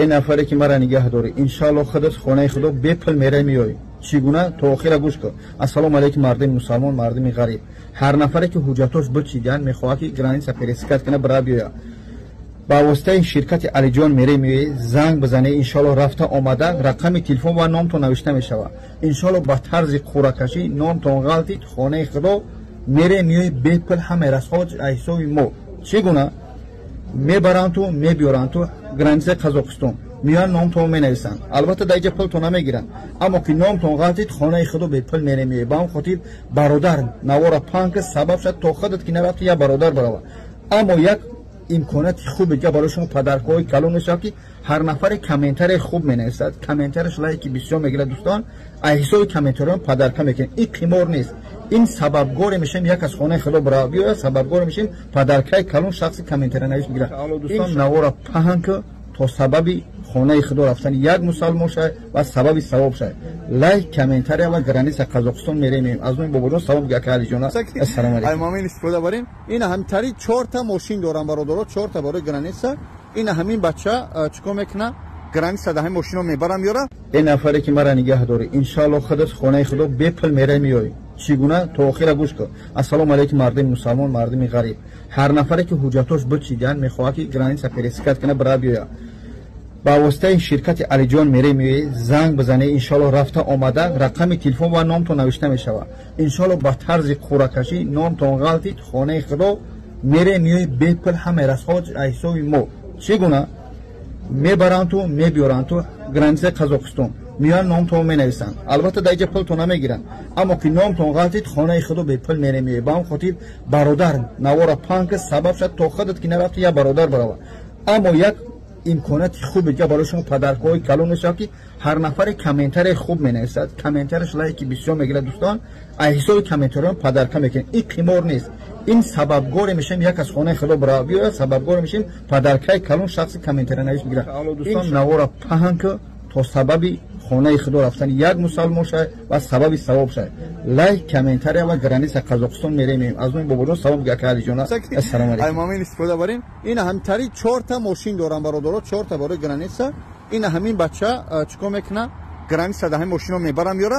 Ин нафаре ки мара нигаҳ дорӣ, иншаалло худат хонаи худо бепул мерай меоӣ. Чӣ гуна? То охира гӯш кун. Ассалому алайкум, мардими мусалмон, мардими ғариб. Ҳар нафаре ки ҳуҷҷатош бичидан мехоҳад, ки граница пересекать кана, бира биёя, ба воситаи ширкати Алиҷон мере меоӣ, занг бизанӣ, иншоалло рафта омада рақами телефон ва номтон навишта мешавад. Иншоалло ба тарзи қуръакашӣ номтон ғалтид, хонаи худо мере меоӣ бепул, ҳамаи расход аз ҳисоби мо. Чӣ гуна? Мебаранд ту, мебиёранд ту границаи Қазоқистон, меоянд, номтон менависанд. Албатта, дар иҷа пултон намегиранд, аммо ки номтон ғалтид, хонаи худо бепул мере меоӣ. Ба он хотир, бародар, навора паҳн ки сабаб шад, то худат ки нарафти, як бародар барава. Аммо як имконияти хуби дига барои шумо, подаркаҳои калон мешавад, ки ҳар нафаре комментарияи хуб менависад, комментарияш лайки бисёр мегирад, дӯстон, аз ҳисоби комментариён подарка мекунем. Ин қимор нест, ин сабабгоре мешавем, як аз хонаи худо бирава биёяд, сабабгоре мешавем, подаркаи калон шахси комментария навис мегирад. Дӯстон, навора паҳн ки то сабаби хонаи худо рафтани як мусалмон шавад ва сабаби савоб шавад. Лайк, комментария ва граница Қазоқистон меремем. Аз номи Бобоҷон салом, ака Алиҷон, ассалому алайкум. Аймамин истифода барем. Ина ҳамтари чорта мошин дорам, бародаро, чорта барои граница. Ина ҳамин бача чикор мекуна? Граница да ҳамин мошино мебарам ёра. Ин нафаре ки мара нигаҳ дорӣ, иншаалло худат хонаи худо бепул мерай меоӣ. Чӣ гуна? То охира гӯш кун. Ассалому алайкум, мардими мусалмон, мардими ғариб. Ҳар нафаре ки ҳуҷҷатош бичидан мехоҳад, ки граница пересекать кана, бира биёя, ба воситаи ширкати Алиҷон мере меоӣ, занг бизанӣ, иншоалло рафта омада рақами телефон ва номтон навишта мешавад. Иншоалло ба тарзи қуръакашӣ номтон ғалтид, хонаи худо мере меоӣ бепул, ҳамаи расход аз ҳисоби мо. Чӣ гуна? Мебаранд ту, мебиёранд ту границаи Қазоқистон, меоянд, номтон менависанд. Албатта, дар иҷа пултон намегиранд, аммо ки номтон ғалтид, хонаи худо бепул мере меоӣ. Ба он хотир, бародар, навора паҳн ки сабаб шад, то худат ки нарафти, як бародар барава. Аммо як имконияти хуби дига барои шумо, подаркаҳои калон мешавад, ки ҳар нафаре комментарияи хуб менависад, комментарияш лайки бисёр мегирад, дӯстон, аз ҳисоби комментариён подарка мекунем. Ин қимор нест, ин сабабгоре мешавем, як аз хонаи худо бирава биёяд, сабабгоре мешавем, подаркаи калон шахси комментария навис мегирад. Дӯстон, навора паҳн ки то сабаби хонаи худо рафтани як мусалмон шавад ва сабаби савоб шавад. Лайк, комментария ва граница Қазоқистон меремем. Аз номи Бобоҷон салом, ака Алиҷон, ассалому алайкум. Аймамин истифода барем. Ина ҳамтари чорта мошин дорам, бародаро, чорта барои граница. Ина ҳамин бача чикор мекуна? Граница да ҳамин мошино мебарам ёра.